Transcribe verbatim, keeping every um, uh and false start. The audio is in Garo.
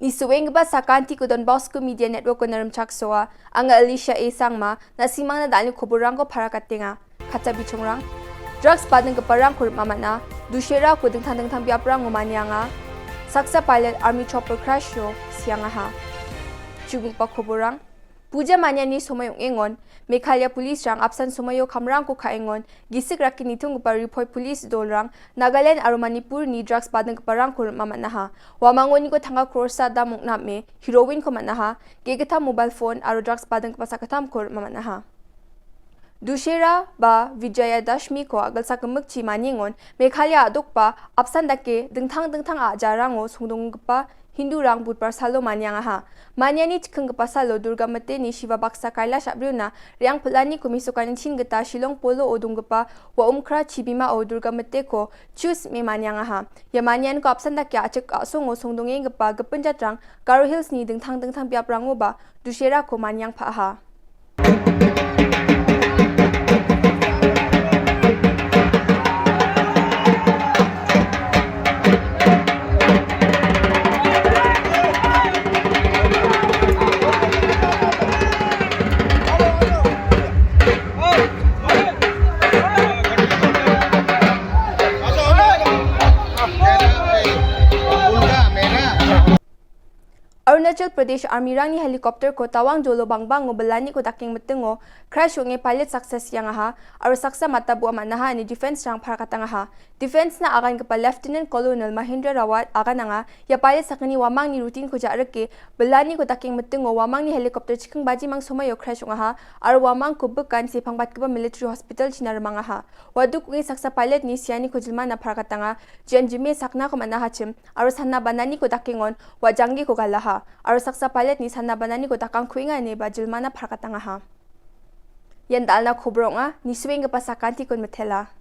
Isu·enggipa sakantiko Don Bosco Media Network-ona rimchaksoa. Anga Alicia A Sangma, na·simangna dal·ni koborrangko parakatenga. Katcha bichongrang, drugs badinggiparangko rim·a man·a, Duserako dingtang dingtang biaprango manianga. Saksa pilot army chopper crash-o siangaha. Chugipa koborrang, puja maniani somoi ong·engon, Meghalaya police-rang apsan somoio kamrangko ka·engon, gisik rake nitonggipa Ri Bhoi police dolrang Nagaland aro Manipurni drugs badinggiparangko rim·a man·aha. Uamangoniko tangka crore-sa dam ong·name, heroin-ko man·aha, ge·gittam mobile phone aro drugs badinggipa sakgittamko rim·a man·aha. Dussehra ba Vijayadashmi-ko a·gilsa gimikchi maniengon Meghalaya a·dokba apsan dake dingtang dingtang a·jarango songdonggipa Hindurang Budbar salo maniangaha. Maniani chikinggipa salo Durga Miteni Shiva baksa Kailash a·briona re·angpil·aniko mesokanichina gita Shillong Polo-o donggipa Waumkra chibimao Durga Miteko chusme maniangaha. Ia manianiko apsan dake a·chik a·songo songdongenggipa gipin jatrang Garo Hills-ni dingtang dingtang biaprangoba Dussehrako maniangpa·aha. Arunachal Pradesh Army-rangni helicopter-ko Tawang jolo bangbango bilaniko dakengmitingo crash ong·e pilot saksa siangaha aro saksa mata bu·a man·aha ine defense-rang parakatangaha. Defense-na agangipa Lieutenant Colonel Mahendra Rawat agananga, ia pilot sakgni uamangni routine-ko ja·rike bilaniko dakengmitingo uamangni helicopter chiking bajimang somoio crash ong·aha aro uamangko bikan sepangbatgipa military hospital-china rimangaha. Ua duk ong·e saksa pilot-ni sianiko jilmana parakatanga, jeon jime saknako man·ahachim, aro sana bananiko dakengon ua janggiko galaha, aro saksa pilot-ni sana bananiko dakangkuenga ineba jilmana parakatangaha. Ian dal·na kobor ong·a, nisuenggipa sakantikon mitela.